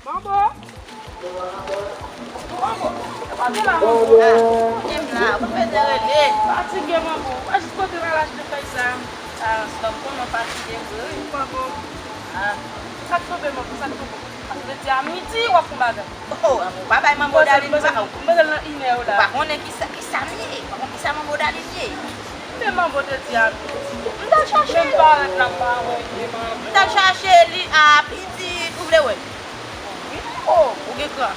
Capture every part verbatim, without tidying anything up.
Manbo! Manbo! Kote la, manbo? Ah, kote m la? Ou pa bezwen rele. Fatige, manbo. Ou pa jis kote w al achte fèy sa? Ah, sòm, konnen w fatige vre, wi. Manbo. Ah. Sa k tonbe, manbo? Sa k tonbe? Sa vle di a midi w ap fè bagay. Oh, manbo, pa bay manbo Dalin sa. M panse l nan inè yo la. Ou pa konnen ki sa, ki sa m ye. Ou pa konnen ki sa manbo Dalin ye. Men manbo te di a midi. M t al chache li. Menm parèt la, m pa wè li, manbo. M t al chache li a midi, ou vle wè l? Wi, manbo. Ou gen kran.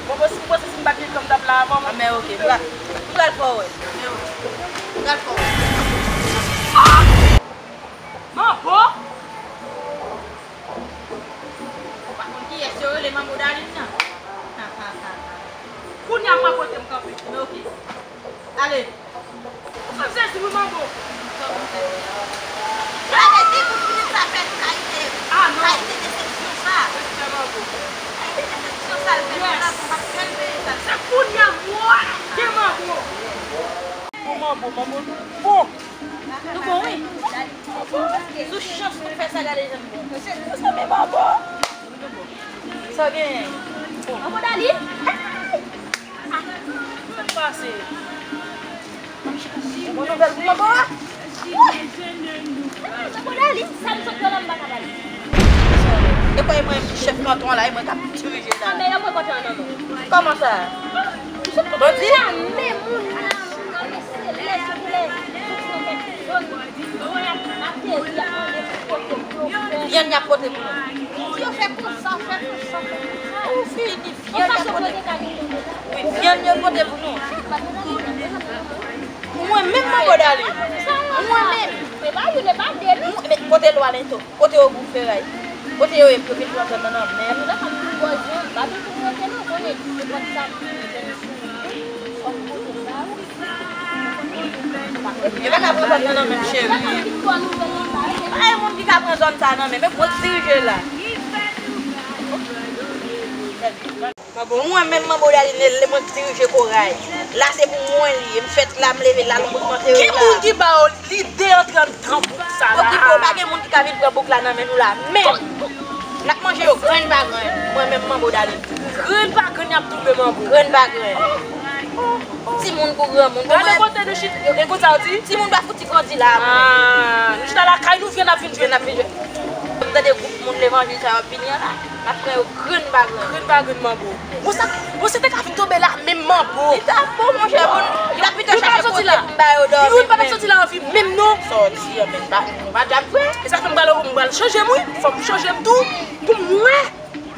Manbo, si m panse si m pa t gen kran, m t ap la avan, manbo. Ah, men oke, m pral, m pral fè w wè. Men oke. M pral fè w wè. Manbo! Ou pa konn kiyès yo rele manbo Dalin nan? Kounye a m wè kote m kanpe. Men oke. Ale. Ou fè m sezi wi, manbo. Gade, di pou fini sa fè kalite, ah, non, kalite desepsyon sa. Respè, manbo. Kalite desepsyon sa l fè la, pou pa fè l peye sa. Se kounye a m wè, manbo. Bon, manbo, manbo, bon. Nou bon, wi. Sou chans nou fè sa, gade jan nou bon. Sa gen? Bon. Manbo Dali? Sa k pase? Bon nouvèl pou manbo a? Manbo Dali, sa m sot fè la, m pa ka pale. E kwa e mwen ki chèf kanton an la, e mwen k ap dirije la. Ah, men yo pran kanton an nan men w. Kòman sa? Bandi? Lame moun nan, lame selès, koulè, soti nan kèk zòn, mwen ap ateri, ap mande pou pote pou yo fè. Vyann y ap pote pou nou. Yo fè konsa, fè konsa, fè konsa. Ou fini, vyann y ap pote. Wi, vyann yo pote pou nou. Mwen menm manbo Dali. Mwen menm. E pa youn, e pa de, non. Mwen, men kote lwa lento? Kote yo gou feray? Kote yo ye pou yo vin pran zòn nan nan men nou? Yo pa ka pran zòn nan nan men m, cheri. Pa gen moun ki ka pran zòn sa nan men m, men mwen k dirije la. Mwen menm manbo Dali, lè mwen k dirije koray. La se pou mwen li ye. M fèt la, m leve la, lonbrik m antere la. Ki moun ki ba w lide antre anndan bouk sa la? Okipe w, pa gen moun ki ka vin pran bouk la nan men nou la menm. N ap manje yo grenn pa grenn. Mwen menm manbo Dali. Grenn pa grenn y ap tonbe manbo. Grenn pa grenn. Timoun pou granmoun. Gade kote nou chita, e konsa w di? Timoun pa fouti grandi la. Ah, nou chita lakay nou, vyann ap vin jwenn. Vyann ap vin jwenn. M tande gwoup moun levanjil sa yo ap vini an la. M ap pran yo grenn pa grenn. Grenn pa grenn manbo. Bon sa, bon se te ka vin tonbe la menm manbo. Li ta bon monchè, bon. Li ta pito chache kote pou m ba yo dòmi. Youn pa t ap soti la anvi menm non. Sòti an menm pa nou pa djab vre. E sa fè m pral, m pral chanje m wi. Fò m chanje m tou. Pou m wè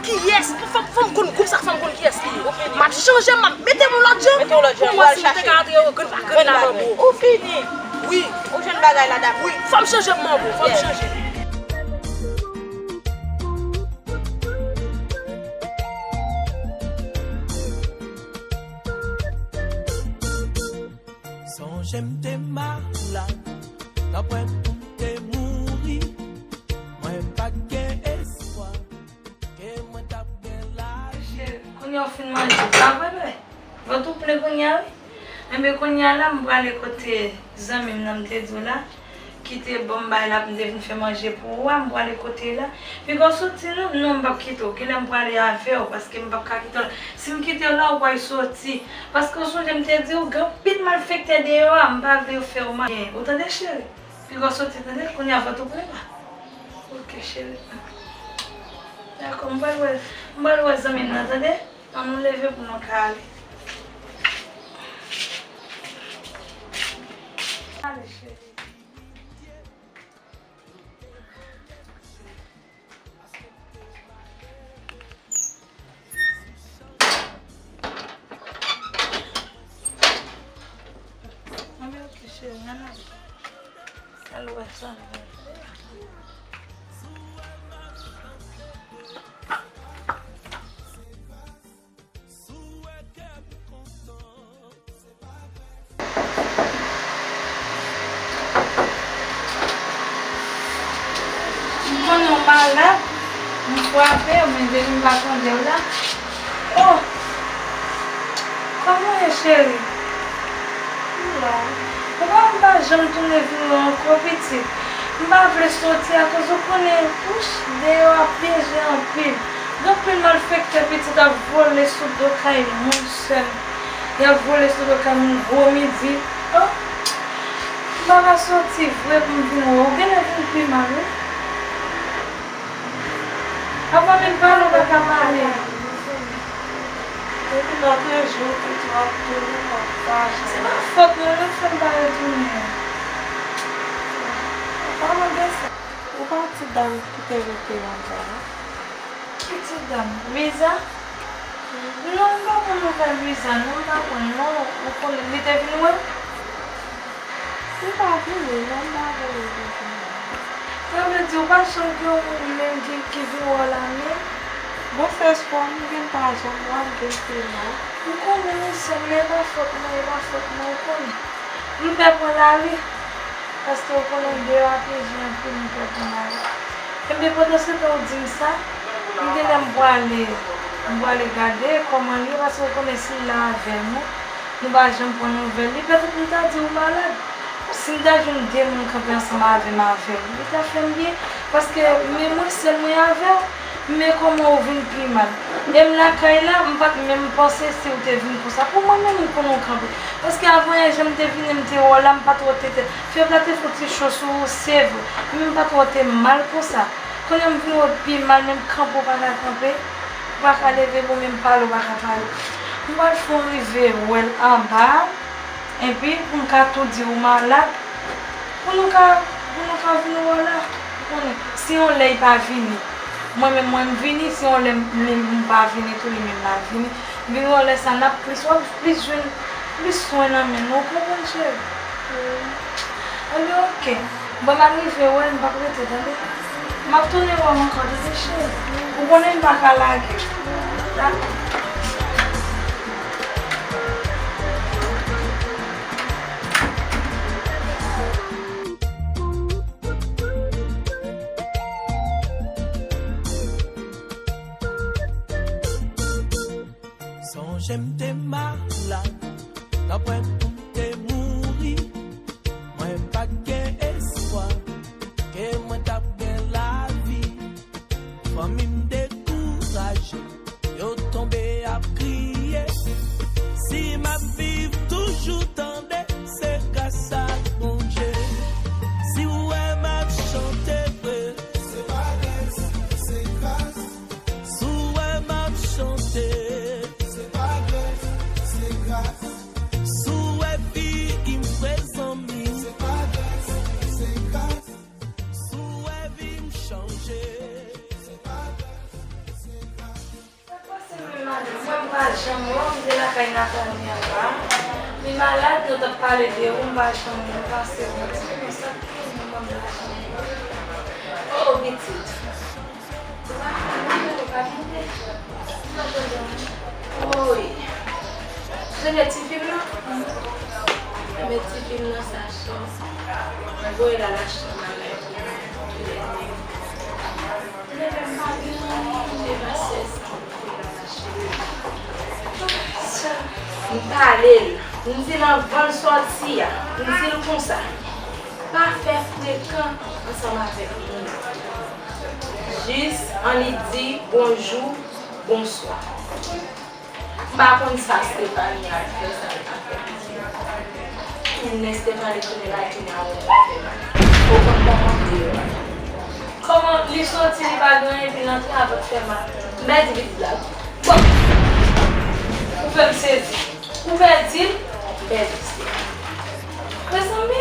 kiyès. Fò, fò m konn gwoup sa, fò m konn kiyès li ye. M ap chanje m, m ap mete m yon lòt jan. Mete yon lòt jan. Pou m wè si m te ka antre yo grenn pa grenn la manbo. Ou fini. Wi. Ou jwenn bagay la dapre. Wi, fò m chanje m manbo, fò m chanje. Sonje m te malad, nan pwen pou m te mouri, mwen pa t gen espwa, ke mwen t ap gen lavi. Cheri, kounye a w fin manje, pa vre, bebe? Vant ou plen kounye a, wi. Enben, kounye a la, m prale kote zanmi m nan m te di w la. Ki te ban m bay la pou m te vin fè manje pou ou a, m prale kote la. Piga w soti non, non, m p ap kite w. Genlè m prale avè w, paske m p ap ka kite w la. Si m kite w la, ou pral soti. Paske w sonje m te di w, gen anpil malfektè deyò a, m pa vle yo fè w mal. Ou tande, cheri? Piga w soti, tande? Kounye a vant ou plen pa. Oke, cheri. Dakò, m pral wè, m pral wè zanmi m nan, tande? Ann nou leve pou nou ka ale. Ale, cheri. Ann oke, cheri, ann ale. Al wè sa. M konnen w malad, m frape w, men depi m pa tande w la. Oh! Kòman w ye, cheri? M la. Ou konnen m pa janm tounen vin wè w ankò, pitit. M pa vle soti akoz ou konnen, wouch, deyò a pyeje anpil. M Gen anpil malfektè pitit ap vole sou do kay moun sè m. Y ap vole sou do kay moun gwo midi. Oh! M pa ka soti vre pou m vin wè w. Ou genlè vin pi mal, wi. Apa m vin pale, ou pa ka pale. Depi lòt jou, pitit w ap tounen, w ap pa Se pa fòt mwen, non, fè m pa retounen. Ou pa mande sa. Ou pa ti dam ki te rete anba a? Ki ti dam? Luiza? Non, m pa konn nouvèl Luiza, non, m pa konn, non. Ou konnen, li te vin wè m? Li pa vini, non, m pa konnen li te vini. Sa vle di, ou pa janm gen yon moun menm ki, ki vin wè w la menm? Bon, se espwa m gen, m pa janm wè l, m gen pi mal. M konnen, wi, sè m, men e pa fòt mwen, e pa fòt mwen, ou konnen. M pè pran lari. Paske w konnen deyò a pi jan anpil, m pè pran lari. Ebyen, pandan se tan ou di m sa, m genlè m pwale, m pwale gade kòman l ye, paske w konnen si l la avè nou, nou pa janm pran nouvèl li, petèt m ta di w malad. Si m ta jwenn de moun kanpe ansanm avè m avè w, li ta fè m byen, paske men mwen sèl mwen avè w. Men kòman ou vin pi mal? E m lakay la, m pa t menm panse si ou te vin konsa. Pou mwen menm, m konnen ou kanpe. Paske avan yè, jan m te vini, m te wè w la, m pa t wè w te, te, fyèv la te fè w ti cho sou ou, se vre. Men m pa t wè w te mal konsa. Kounye a m vin wè w pi mal, menm kanpe w pa ka kanpe, ou pa ka leve, bon, menm pale w pa ka pale. M pral fè w rive wè l anba a. Epi, pou m ka tou di ou malad, pou nou ka, pou nou ka vin wè w la, ou konnen, si yon lè li pa vini, mwen menm, mwen m vini, si yon lè m, li, m pa vini tou, li menm l ap vini, m vin wè w lè sa, n ap plis, w ap plis jwenn plis swen nan men nou, ou konprann, cheri? Ebyen, oke. Bon, m ap rive wè l, m p ap rete, tande? M ap tounen wè w ankò, tande, cheri? Ou konnen m pa ka lage w. Dakò. Sonje m te malad, nan pwen pou m te mouri. Mwen pa t gen espwa ke mwen t ap gen lavi. Fanmi m dekouraje, yo tonbe ap kriye. Si m ap viv toujou, tande, se gras a Bondye. Si w wè m ap chante vre, se pa gras, se gras. Si w wè m ap chante, se pa gras, se gras. Si w wè figi m fre, zanmi, se pa gras, se gras. Si w wè vi m chanje, se pa gras, se gras. Sa k pase menm madanm? Mwen m pa janm wè w, m te lakay Nathalie anba a. Li malad, yo t ap pale de ou, m pa janm wè w pase w. Di m sa k gen, mwen m pa janm wè w. Oh, pitit. Ou pa fè manje, ou pa tande. Woy. Tande ti fi m nan? Men ti fi m nan sa chans. Voye l al achte bagay pou li. Leve m pa gen anyen, leve sèz. M pale l, m di l anvan l sòti a, m di l konsa, pa fè frekan ansanm avèk moun. Jis annik di bonjou, bonswa. M pa konn sa Stephanie al fè, sa l pa fè. Tounen Stephanie tounen la tounen a wè l fè mal. Ou konn kòman deyò a. Kòman li soti, li pa gen anyen, epi l antre, avè l fè mal. M pèdi pitit la. Bon. Ou fè m sezi. Ou pèdi l? M pèdi Stephanie. Mezanmi,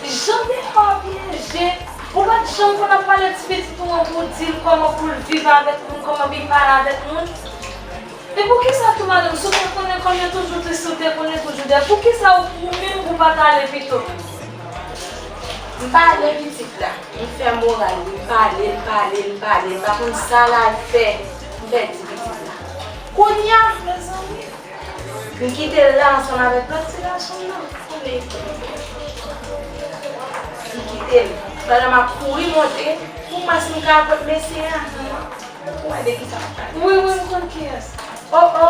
jan de fwa pyeje. Ou pa t janm konn ap pale ti pitit ou an pou w di l kòman pou l viv avèk moun, kòman pou l pale avèk moun. E poukisa tou, madanm, si w te konnen kòm yo toujou tris, si w te konnen toujou dèyè, poukisa ou, ou menm ou pa t ale pito? M pale pitit la, m fè moral li, m pale, m pale, m pale, m pa konn sa l al fè, m pèdi pitit la. Kounye a, mezanmi, m kite l la ansanm avèk lòt ti gason m nan. M kite l. Pandan m ap kouri monte, pou m wè si m ka jwenn mesye a. Ou wè de kisa m ap pale? Wi, wi, m konn kiyès. O, o!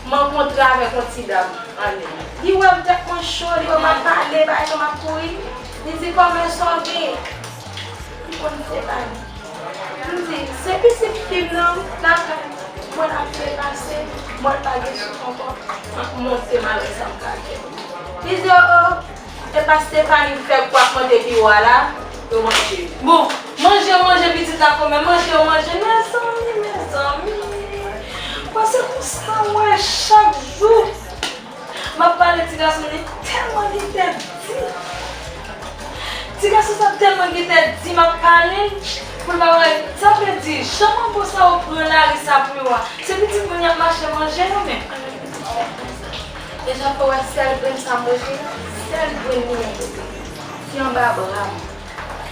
M rankontre avèk yon ti dam anndan. Li wè m tèt mwen cho, li wè m ap pale, bagay sa m ap kouri. Li di, "Kòman sa w gen?" M konn se pa li. M Di, se pitit fi m nan, lakay mwen l ap vle pase, mwen l pa gen souf ankò, m ap monte m al wè sa m ka fè. Li di, o, o, e pa Stefani k fè kwa k monte pi wo a la? Yo manje. Bon, manje, yo manje pitit la kòmè, manje, yo manje, mezanmi, mezanmi. Bon, se konsa m wè chak jou. M ap pale ti gason li tèlman li tèt di. Ti gason sa tèlman gen tèt di, m ap pale l pou l pa wè. Sa vle di, jan manbo sa yo pran lari sa pou yo a, se pitit moun y ap mache manje yo menm. Deja fò wè sèl grenn sa manje a, sèl grenn li menm. Si anba bra m.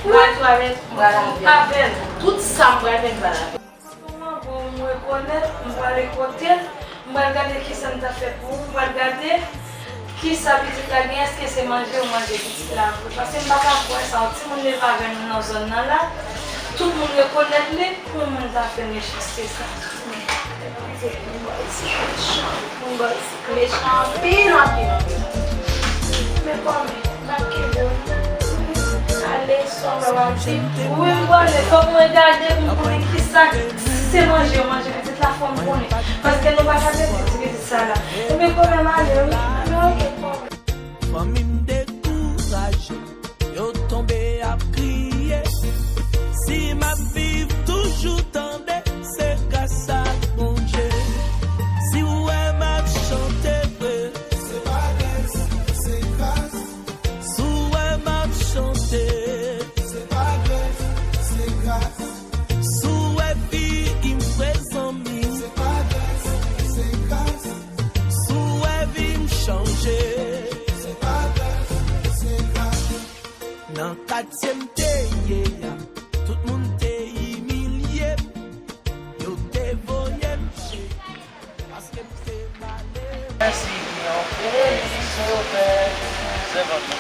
M pral travay, m pral avè l. Tout sa m pral fè, m pral avè l. Manbo m rekonèt, m pral kote l, m pral gade kisa m ta fè pou ou, m pral gade kisa pitit la gen, èske se manje ou manje pitit la vre. Paske m pa ka kwè sa, yon timoun leve avè nou nan zòn nan la, tout moun rekonèt li, pou yon moun ta fè mechanste sa. Moun bò isit mechan, moun bò isit mechan anpil, anpil, anpil. Men kòmè, m ap kenbe w. Ale, sòm w ap di. Wi, m prale. Fòk mwen gade pou m konnen kisa se manje yo manje pitit la, fò m konnen. Paske nou pa ka pèdi ti pitit sa la. Ebyen, kòmè m ale, wi. Ebyen, oke, kòmè. Fanmi m dekouraje, yo tonbe ap kriye. Si m ap viv toujou tande, se gras ak Bondye. Si w wè m ap chante vre, se pa lès, se gras. Si w wè m ap chante, se pa lès, se gras. Si w wè figi m fre zanmi, se pa lès, se gras. Si w wè vi m chanje, se pa lès, se gras. Nan katye m te ye a, tout moun te imilye m, yo te voye m jete. Mèsi, Senyè. Sèvant mwen.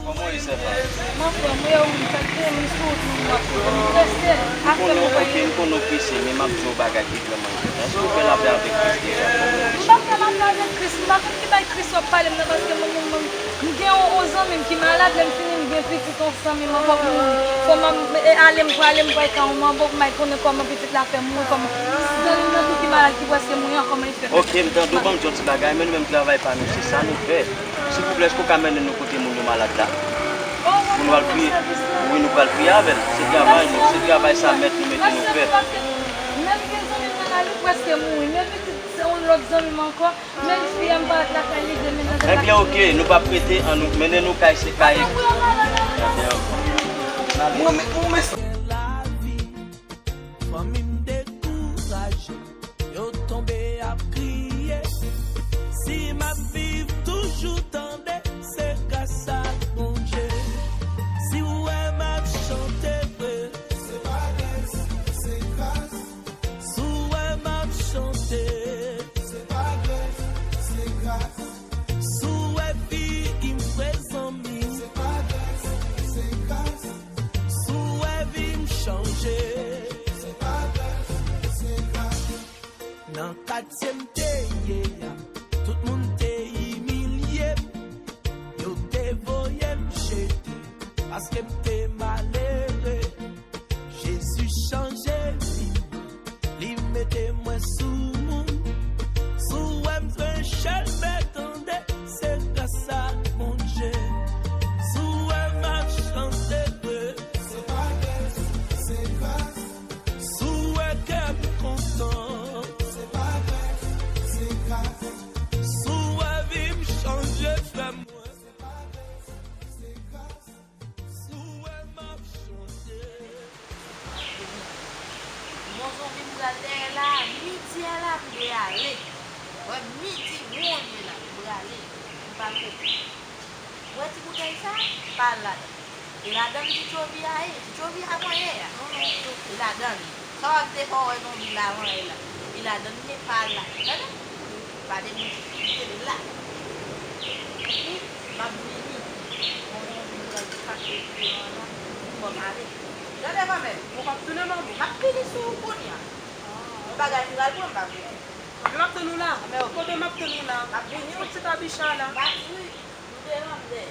Kòman w ye, sèvant? Mon frè, mwen, wi, sa k te, m sou wout mwen, m ap kouri, m prese. Afè mwen, ok, m konnen w prese, men m ap di w yon bagay ki vrèman enpòtan. Èske w fè lapè avèk Kris deja? M pa fè lapè avèk Kris, m pa konn ki bay Kris w ap pale m nan, paske mwen menm, mwen, m gen yon, yon zanmi m ki malad, lè m fini, m gen pitit yon zanmi m ankò pou mouri. Fò m ap, e, ale, m prale, m pral ka yon manbo pou m al konnen kòman pitit la fè mouri, kòman zanmi m nan tou ki malad, ki prèske mouri an, kòman li fè. Ok, m tande w, ban m di yon ti bagay, men nou menm travay pa nou, se sa nou fè. Silvouplè, èske w ka mennen nou kote moun yo malad la? Pou nou al priye. Wi, nou pral priye avè l. Se travay nou, se travay sa mèt nou mete nou fè. Menm gen zanmi m nan la, li prèske mouri, men pitit se yon lòt zanmi m ankò. Menm fi a m parèt lakay li demen nan. Ebyen, oke, nou p ap rete, ann nou mennen nou kay, se kay. Ebyen, oke. Mwen, mwen, mwen, sa. Fanmi m dekouraje, yo tonbe ap kriye. Si m ap viv toujou tande, se gras ak Bondye. Si w wè m ap chante vre, se pa lès, se gras. Si w wè m ap chante, se pa lès, se gras. Si w wè figi m fre zanmi, se pa lès, se gras. Si w wè vi m chanje, se pa lès, se gras. Nan katye m te ye a, tout moun te imilye m, yo te voye m jete, paske m te malere. Jezi chanje vi mwen, li mete mwen sou moun. Si w wè m fè chèlbè tande, se gras ak Bondye. Si w wè m ap chante vre, se pa lès, se gras. Si w wè kè m kontan, se pa lès, se gras. Si w wè vi m chanje, frè mwen, se pa lès, se gras. Si w wè m ap chanje. Bon, zanmi m pral dèyè la, midi a la, m dwe ale. Wè, midi won ye la, m prale. M pa kote. Wè ti boutèy sa, pa ladan. E ladan l ti tchovi a ye, ti tchovi a mwen ye a. E ladan l. Sa w ap te fè w wè zonbi la avan ye la. E ladan l, men pa la. Tande? Pa de moun ki kite l la. Epi, m ap vini. Bon, m pral chache devan la. Fò m ale. Tande kanmenm. Ou p ap tounen manbo. M ap vini sou ou kounye a. Yon bagay m pral pran, m pa vini. Anben m ap tann ou la. Anben, oke. Kote m ap tann ou la? M ap vini. Sou ti kabicha la. M ap vini. M devan m dèyè.